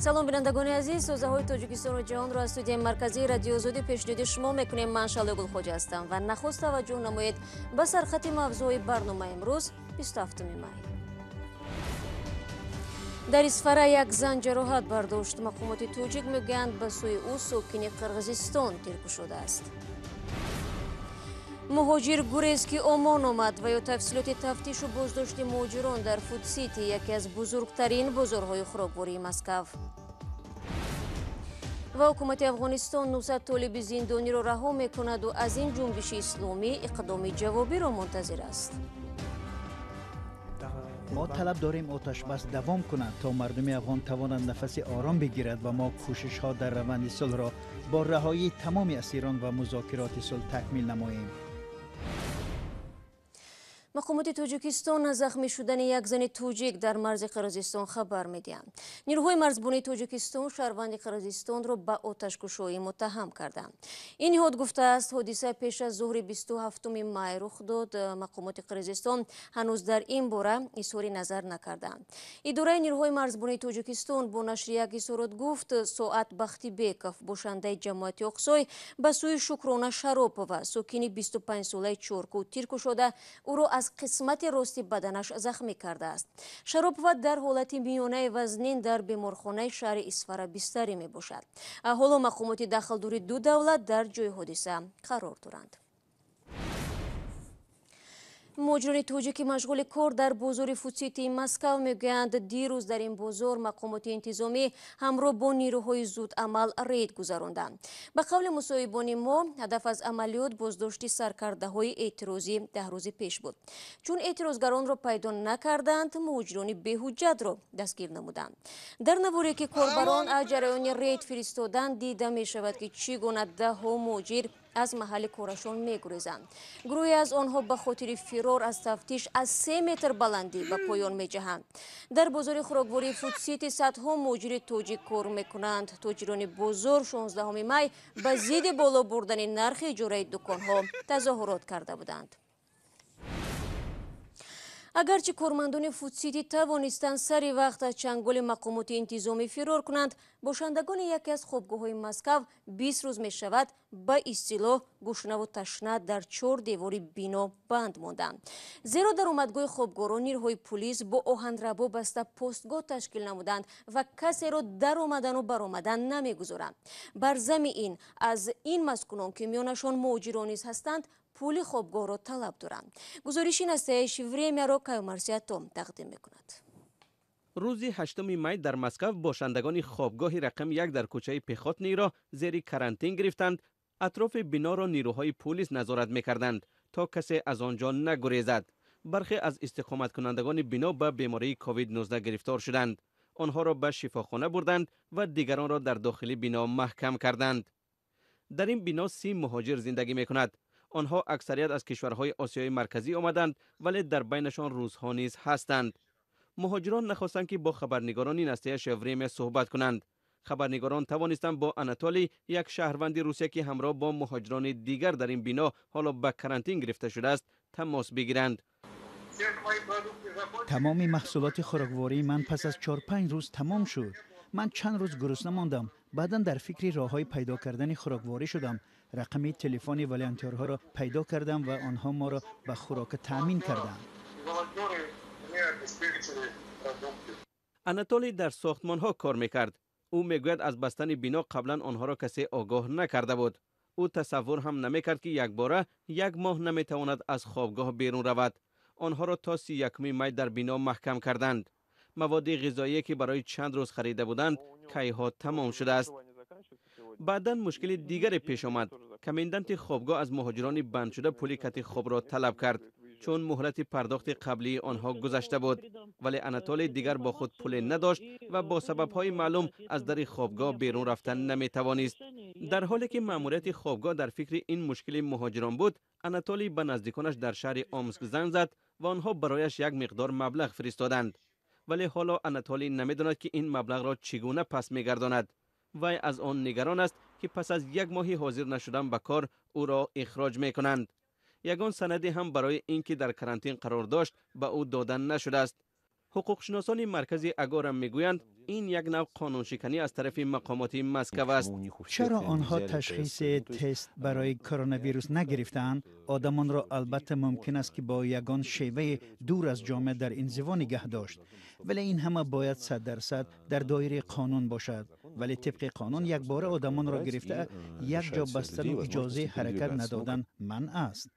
Салом, бинандагони азиз. Созаҳои Тоҷикистону ҷаҳонро аз студияи марказии Радиои Озодӣ пешниҳоди шумо мекунем. Ман Шалои Гулхоҷа ҳастам ва нахуст таваҷҷӯҳ намоед ба сархати мавзӯи барномаи имрӯз, 27 май. Дар Исфара як зан ҷароҳат бардошт. Мақомоти тоҷик мегӯянд, ба сӯи ӯ сокини Қирғизистон тир кушодааст. Муҳоҷир гурез, ки Омон омад, ва ё тафсилоти тафтишу боздошти муҳоҷирон дар Фудсити, яке аз бузургтарин бозорҳои хӯроквории Москав. Ва ҳукумати Афғонистон 900 толиби зиндониро раҳо мекунаду аз ин ҷунбиши исломӣ иқдоми ҷавобиро мунтазир аст. Мо талаб дорем, оташбас давом кунад, то мардуми афғон тавонанд нафаси ором бигирад, ва мо кӯшишҳо дар раванди сулҳро бо раҳоии тамоми асирон ва музокироти сулҳ такмил намоем. Мақомоти Тоҷикистон аз захмӣ шудани як зани тоҷик дар марзи Қирғизистон хабар медиҳанд. Нирӯҳои марзбонии Тоҷикистон шаҳрванди Қирғизистонро ба оташкушоӣ муттаҳам карданд. Ин ниҳод гуфтааст, ҳодиса пеш аз зуҳри 27 май рух дод. Мақомоти Қирғизистон ҳанӯз дар ин бора изҳори назар накарданд. Идораи нирӯҳои марзбонии Тоҷикистон бо нашри як изҳорот гуфт, Соат Бахтибеков, бошандаи ҷамоати Оқсой, ба сӯи Шукрона Шаропова, сокини 25-солаи Чорку, тир кушода, ӯро аз қисмати рости баданаш захмӣ кардааст. Шаропова дар ҳолати миёнаи вазнин дар беморхонаи шаҳри Исфара бистарӣ мебошад. Ҳоло мақомоти дахлдори ду давлат дар ҷои ҳодиса қарор доранд. Муҳоҷирони тоҷики машғули кор дар бозори Фудситии Москав мегӯянд, дирӯз дар ин бозор мақомоти интизомӣ ҳамроҳ бо нирӯҳои зудамал рейд гузаронданд. Ба қавли мусоҳибони мо, ҳадаф аз амалиёт боздошти саркардаҳои эътирозӣ 10 рӯзи пеш буд. Чун эътирозгаронро пайдо накарданд, муҳоҷирони беҳуҷҷатро дастгир намуданд. Дар наворе, ки корбарон аз ҷараёни рейд фиристоданд, дида мешавад, ки чӣ гуна даҳҳо муҳоҷир аз маҳалли корашон мегурезанд. Гурӯҳе аз онҳо ба хотири фирор аз тафтиш аз 3 метр баландӣ ба поён меҷаҳанд. Дар бозори хӯроквории Фудсити садҳо муҳоҷири тоҷик кор мекунанд. Тоҷирони бозор 16 май ба зидди боло бурдани нархи иҷораи дуконҳо тазоҳурот карда буданд. Агарчи кормандони Фудсити тавонистанд сари вақт аз чанголи мақомоти интизомӣ фирор кунанд, бошандагони яке аз хобгоҳҳои Москав 20 рӯз мешавад, ба истилоҳ гушнаву ташна дар чор девори бино банд монданд. Зеро дар омадгоҳи хобгоҳро нирӯҳои пулис бо оҳанрабо баста постгоҳ ташкил намуданд ва касеро даромадану баромадан намегузоранд. Бар зами ин, аз ин маскунон, ки миёнашон муҳоҷирон низ ҳастанд, пули хобгоҳро талаб доранд. Гузориши «Настоящее время»-ро Каюмарсиатом тақдим мекунад. Рӯзи 8 май дар Москав бошандагони хобгоҳи рақами 1 дар кӯчаи Пехотныйро зери карантин гирифтанд. Атрофи биноро нирӯҳои пулис назорат мекарданд, то касе аз он ҷо нагурезад. Бархе аз истиқоматкунандагони бино ба бемории ковид-19 гирифтор шуданд. Онҳоро ба шифохона бурданд ва дигаронро дар дохили бино маҳкам карданд. Дар ин бино 30 муҳоҷир зиндагӣ мекунад. Онҳо аксарият аз кишварҳои Осиёи Марказӣ омаданд, вале дар байнашон русҳо низ ҳастанд. Муҳоҷирон нахостанд, ки бо хабарнигорони «Настоящее время» суҳбат кунанд. Хабарнигорон тавонистанд бо Анатолий, як шаҳрванди Русия, ки ҳамроҳ бо муҳоҷирони дигар дар ин бино ҳоло ба карантин гирифта шудааст, тамос бигиранд. Тамоми маҳсулоти хӯроквории ман пас аз 4-5 рӯз тамом шуд. Ман чанд рӯз гурусна мондам. Баъдан дар фикри роҳҳои пайдо кардани хӯрокворӣ шудам. Рақами телефони волонтёрҳоро пайдо кардам ва онҳо моро ба хӯрока таъмин карданд. Анатолий дар сохтмонҳо кор мекард. Ӯ мегӯяд, аз бастани бино қаблан онҳоро касе огоҳ накарда буд. Ӯ тасаввур ҳам намекард, ки якбора як моҳ наметавонад аз хобгоҳ берун равад. Онҳоро то 31 май дар бино маҳкам карданд. Маводи ғизоие, ки барои чанд рӯз харида буданд, кайҳо тамом шудааст. Баъдан мушкили дигаре пеш омад. Коменданти хобгоҳ аз муҳоҷирони бандшуда пули кати хобро талаб кард, чун муҳлати пардохти қаблии онҳо гузашта буд. Вале Анатолий дигар бо худ пуле надошт ва бо сабабҳои маълум аз дари хобгоҳ берун рафтан наметавонист. Дар ҳоле ки маъмурияти хобгоҳ дар фикри ин мушкили муҳоҷирон буд, Анатолий ба наздиконаш дар шаҳри Омск занг зад ва онҳо барояш як миқдор маблағ фиристоданд. Вале ҳоло Анатолий намедонад, ки ин маблағро чӣ гуна пас мегардонад. Вай аз он нигарон аст, ки пас аз як моҳи ҳозир нашудан ба кор ӯро ихроҷ мекунанд. Ягон санаде ҳам барои ин ки дар карантин қарор дошт, ба ӯ дода нашудааст. Ҳуқуқшиносони маркази Агора мегӯянд, ин як нав қонуншиканӣ аз тарафи мақомоти Москва аст. Чаро онҳо ташхиси тест барои коронавирус нагирифтаанд? Одамонро албатта мумкин аст ки бо ягон шеваи дур аз ҷомеа дар инзиво нигаҳ дошт, вале ин ҳама бояд 100% дар доираи қонун бошад. Вале тибқи қонун якбора одамонро гирифта як ҷо бастану иҷозаи ҳаракат надодан манъ аст.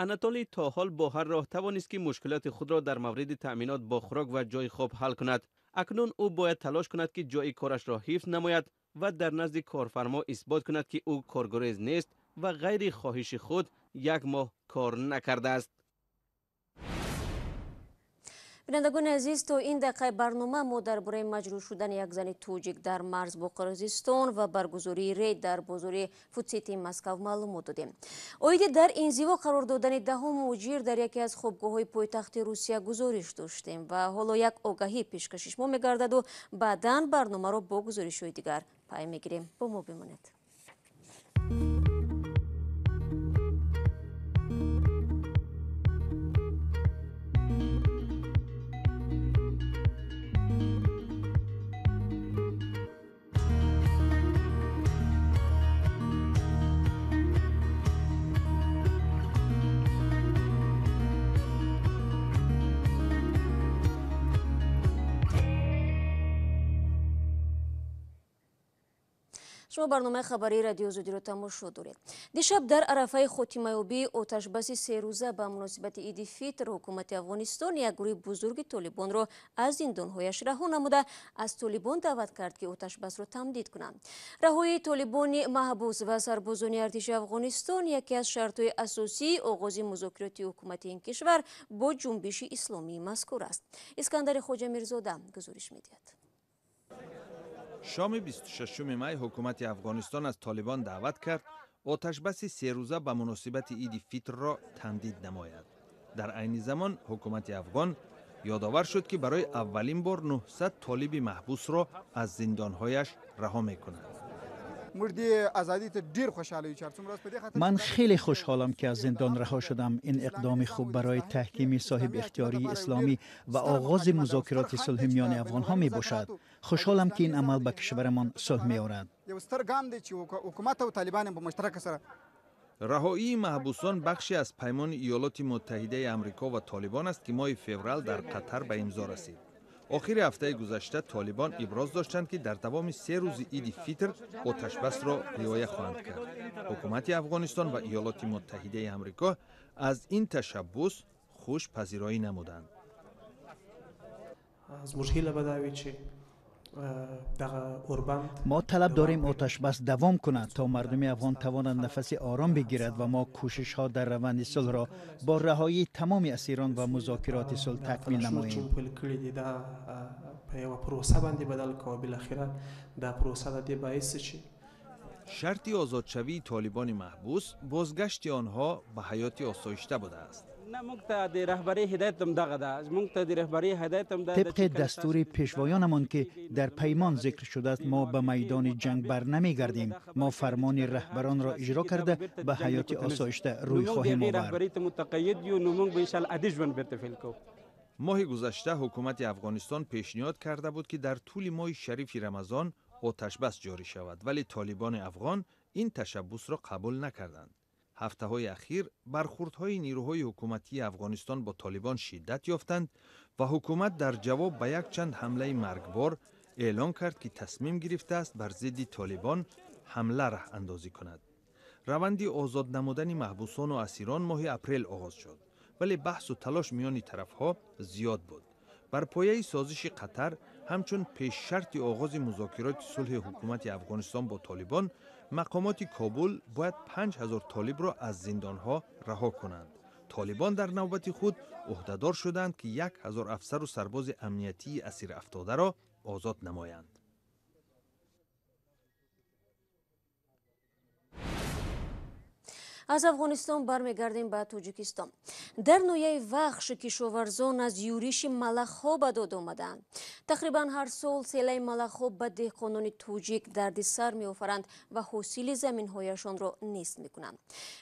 Анатолий то ҳол бо ҳар роҳ тавонист ки мушкилоти худро дар мавриди таъминот бо хӯрок ва ҷои хоб ҳал кунад. Акнун ӯ бояд талош кунад ки ҷои корашро ҳифз намояд ва дар назди корфармо исбот кунад ки ӯ коргурез нест ва ғайри хоҳиши худ як моҳ кор накардааст. Бинандагони азиз, то ин дақиқаи барнома мо дар бораи маҷрӯҳ шудани як зани тоҷик дар марз бо Қирғизистон ва баргузории рейд дар бозори Фудситии Москав маълумот додем. Оиди дар инзиво қарор додани 10 муҳоҷир дар яке аз хобгоҳҳои пойтахти Русия гузориш доштем ва ҳоло як огаҳӣ пешкаши шумо мегардаду баъдан барномаро бо гузоришҳои дигар пай мегирем. Бо мо бимонед. Шумо барномаи хабарии Радио Озодиро тамошо доред. Дишаб дар арафаи хотимаёбии оташбаси серӯза ба муносибати Иди Фитр ҳукумати Афғонистон як гурӯҳи бузурги толибонро аз зиндонҳояш раҳо намуда аз толибон даъват кард ки оташбасро тамдид кунанд. Раҳоии толибони маҳбус ва сарбозони артиши Афғонистон яке аз шартҳои асосии оғози музокироти ҳукумати ин кишвар бо ҷунбиши исломии мазкур аст. Искандари Хоҷамирзода гузориш медиҳад. Шоми 26 май ҳукумати Афғонистон аз Толибон даъват кард оташбаси серӯза ба муносибати Иди Фитрро тамдид намояд. Дар айни замон ҳукумати афғон ёдовар шуд ки барои аввалин бор 900 толиби маҳбусро аз зиндонҳояш раҳо мекунад. Ман хеле хушҳолам ки аз зиндон раҳо шудам. Ин иқдоми хуб барои таҳкими соҳибихтиёрии исломӣ ва оғози музокироти сулҳи миёни афғонҳо мебошад. Хушҳолам ки ин амал ба кишварамон сулҳ меорад. Раҳоии маҳбусон бахше аз паймони Иёлоти Муттаҳидаи Амрико ва Толибон аст ки моҳи феврал дар Қатар ба имзо расид. Охири ҳафтаи гузашта Толибон иброз доштанд ки дар давоми 3 рӯзи Иди Фитр оташбасро риоя хоҳанд кард. Ҳукумати Афғонистон ва Иёлоти Муттаҳидаи Амрико аз ин ташаббус хуш пазироӣ намуданд. Мо талаб дорем оташбас давом кунад то мардуми афғон тавонанд нафаси ором бигирад ва мо кӯшишҳо дар раванди сулҳро бо раҳоии тамоми асирон ва музокироти сулҳ такмил намоем. Шарти озодшавии толибони маҳбус бозгашти онҳо ба ҳаёти осоишта будааст. Тибқи дастури пешвоёнамон ки дар паймон зикр шудааст, мо ба майдони ҷанг бар намегардем. Мо фармони раҳбаронро иҷро карда ба ҳаёти осоишта рӯй хоҳем овард. Моҳи гузашта ҳукумати Афғонистон пешниҳод карда буд ки дар тӯли моҳи шарифи Рамазон оташбас ҷорӣ шавад, вале толибони афғон ин ташаббусро қабул накарданд. Ҳафтаҳои ахир бархурдҳои нирӯҳои ҳукуматии Афғонистон бо толибон шиддат ёфтанд ва ҳукумат дар ҷавоб ба якчанд ҳамлаи маргбор эълон кард ки тасмим гирифтааст бар зидди толибон ҳамла раҳандозӣ кунад. Раванди озод намудани маҳбусону асирон моҳи апрел оғоз шуд, вале баҳсу талош миёни тарафҳо зиёд буд. Бар пояи созиши Қатар ҳамчун пешшарти оғози музокироти сулҳи ҳукумати Афғонистон бо толибон, мақомоти Кобул бояд 5000 толибро аз зиндонҳо раҳо кунанд. Толибон дар навбати худ ӯҳдадор шуданд ки 1000 афсару сарбози амниятии асирафтодаро озод намоянд. Аз Афғонистон бармегардем ба Тоҷикистон. Дар ноҳияи Вахш кишоварзон аз юриши малахҳо ба дод омадаанд. Тақрибан ҳар сол селаи малахҳо ба деҳқонони тоҷик дарди сар меофаранд ва ҳосили заминҳояшонро нест мекунанд.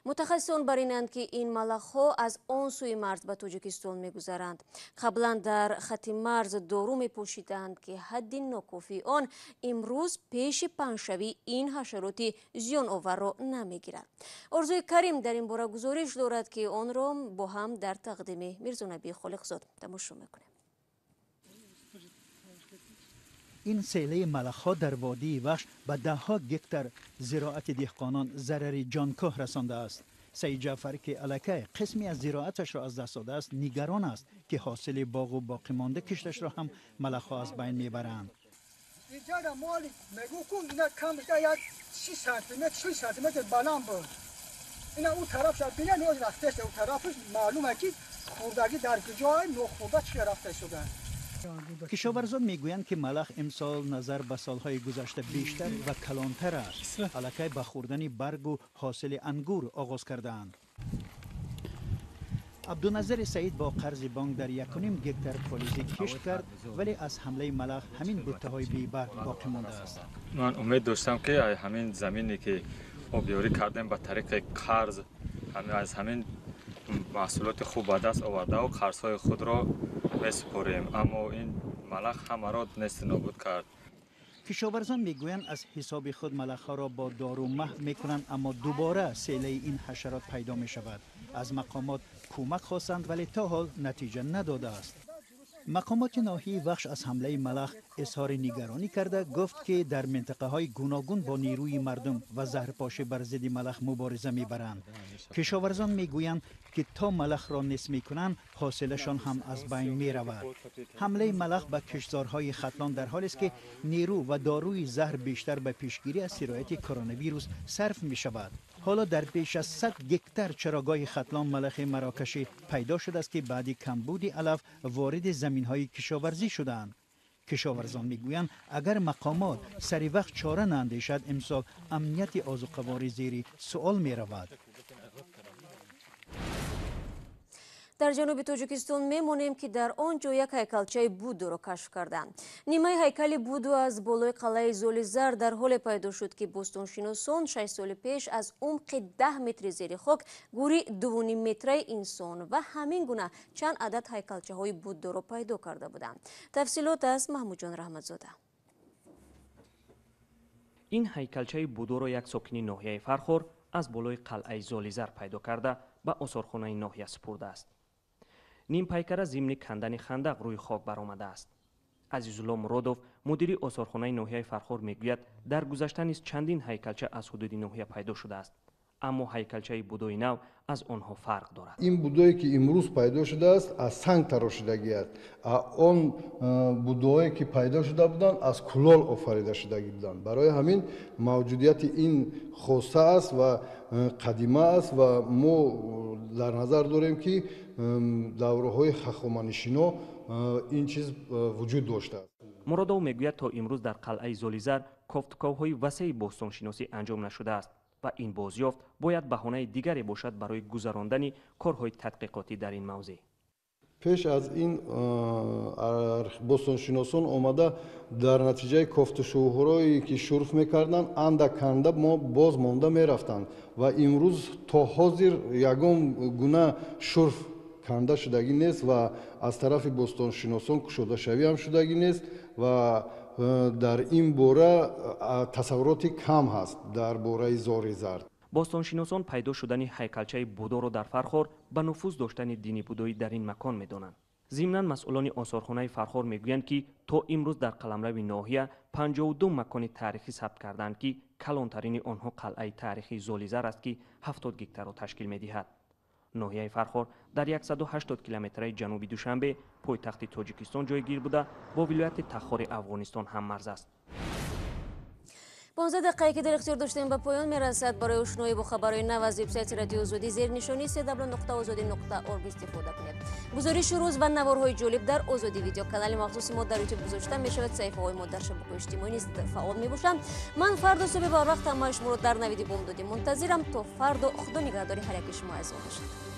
Мутахассисон бар инанд, ки ин малахҳо аз он сӯи марз ба Тоҷикистон мегузаранд. Қаблан дар хати марз дору мепӯшиданд, ки ҳадди нокофии он имрӯз пеши паҳншавии ин ҳашароти зиёноварро намегирад. Орзуи Карим дар ин бора гузориш дорад, ки онро бо ҳам дар тақдими Мирзонаби Холиқзод тамошо мекунем. Ин селаи малахҳо дар водии Вахш ба даҳҳо гектар зироати деҳқонон зарари ҷонкоҳ расондааст. Саид Ҷаъфар, ки аллакай қисме аз зироаташро аз даст додааст, нигарон аст, ки ҳосили боғу боқимонда кишташро ҳам малахҳо аз байн мебаранд. Инҷа моли мегӯ ку ина кам як 30 сантиметр, 40 сантиметр баланд буд. Ина у тараф бина ноз рафтаст, у тарафаш маълум ки хурдагӣ дар куҷое нохурда чӣ рафта шуда. Кишоварзон мегӯянд, ки малах имсол назар ба солҳои гузашта бештар ва калонтар аст. Аллакай ба хӯрдани баргу ҳосили ангур оғоз кардаанд. Абдуназари Саид бо қарзи бонк дар 1.5 гектар полизӣ кишт кард, вале аз ҳамлаи малах ҳамин буттаҳои бебарг боқӣ мондааст. Ман умед доштам, ки ҳамин замине ки обёрӣ кардем ба тариқи қарз, аз ҳамин маҳсулоти хуб ба даст овардаву қарзҳои худро месупорем, аммо ин малах ҳамаро несту нобуд кард. Кишоварзон мегӯянд, аз ҳисоби худ малахҳоро бо дору маҳв мекунанд, аммо дубора селаи ин ҳашарот пайдо мешавад. Аз мақомот кӯмак хостанд, вале то ҳол натиҷа надодааст. Мақомоти ноҳияи Вахш аз ҳамлаи малах изҳори нигаронӣ карда, гуфт, ки дар минтақаҳои гуногун бо нерӯи мардум ва заҳрпошӣ бар зидди малах мубориза мебаранд. Кишоварзон мегӯянд, ки то малахро нест мекунанд, ҳосилашон ҳам аз байн меравад. Ҳамлаи малах ба киштзорҳои Хатлон дар ҳолест, ки нерӯ ва доруи заҳр бештар ба пешгирӣ аз сирояти коронавирус сарф мешавад. Ҳоло дар беш аз 100 гектар чарогоҳи Хатлон малахи марокашӣ пайдо шудааст, ки баъди камбуди алаф вориди заминҳои кишоварзӣ шудаанд. Кишоварзон мегӯянд, агар мақомот сари вақт чора наандешад, имсол амнияти озуқаворӣ зери суол меравад. Дар ҷануби Тоҷикистон мемонем, ки дар он ҷо як ҳайкалчаи Буддоро кашф карданд. Нимаи ҳайкали Буддо аз болои қалъаи Золизар дар ҳоле пайдо шуд, ки бостоншиносон 6 соли пеш аз умқи 10 метри зери хок гӯри 2.5 метраи инсон ва ҳамин гуна чанд адад ҳайкалчаҳои Буддоро пайдо карда буданд. Тафсилот аз Маҳмудҷон Раҳматзода. Ин ҳайкалчаи Буддоро як сокини ноҳияи Фархор аз болои қалъаи Золизар пайдо карда ба осорхонаи ноҳия супурдааст. Нимпайкара зимни кандани хандақ рӯи хок баромадааст. Азизулло Муродов, мудири осорхонаи ноҳияи Фархор, мегӯяд, дар гузашта низ чандин ҳайкалча аз ҳудуди ноҳия пайдо шудааст, аммо ҳайкалчаи Буддои нав аз онҳо фарқ дорад. Ин Буддое ки имрӯз пайдо шудааст, аз санг тарошидагӣ аст. Он Буддое ки пайдо шуда буданд, аз кулол офарида шудагӣ буданд. Барои ҳамин мавҷудияти ин хоса аст ва қадима аст ва мо дар назар дорем, ки давраҳои ҳахоманишино ин чиз вуҷуд доштааст. Муродов мегӯяд, то имрӯз дар қалъаи Золизар кофтуковҳои васеи бостоншиносӣ анҷом нашудааст ва ин бозёфт бояд баҳонаи дигаре бошад барои гузарондани корҳои тадқиқотӣ дар ин мавзеъ. Пеш аз ин бостоншиносон омада дар натиҷаи кофтушӯҳое ки шурф мекарданд, андак канда мо боз монда мерафтанд ва имрӯз то ҳозир ягон гуна шурф канда шудагӣ нест ва аз тарафи бостоншиносон кушодашавӣ ҳам шудагӣ нест ва дар ин бора тасаввуроти кам ҳаст дар бораи Зори Зард. Бостоншиносон пайдо шудани ҳайкалчаи Буддоро дар Фархор ба нуфуз доштани дини буддоӣ дар ин макон медонанд. Зимнан масъулони осорхонаи Фархор мегӯянд, ки то имрӯз дар қаламрави ноҳия 52 макони таърихӣ сабт карданд, ки калонтарини онҳо қалъаи таърихии Золизар аст, ки 70 гектарро ташкил медиҳад. Ноҳияи Фархор дар 180 километраи ҷануби Душанбе, пойтахти Тоҷикистон, ҷойгир буда, бо вилояти Тахори Афғонистон ҳаммарз аст. 15 дақиқае ки дар ихтиёр доштем, ба поён мерасад. Барои ошноӣ бо хабарҳои нав аз вебсайти Радиои Озодӣ зери нишонии cw.ozodi.org истифода кунед. Гузориши рӯз ва наворҳои ҷолиб дар Озодӣ Видео, канали махсуси мо дар Ютуб, гузошта мешавад. Саҳифаҳои мо дар шабакаҳои иҷтимоӣ низ фаъол мебошанд. Ман фардо субҳи барвақт ҳамаи шуморо дар Навиди бомдодӣ мунтазирам. То фардо, Худо нигаҳдори ҳар яки шумо азизон бошад.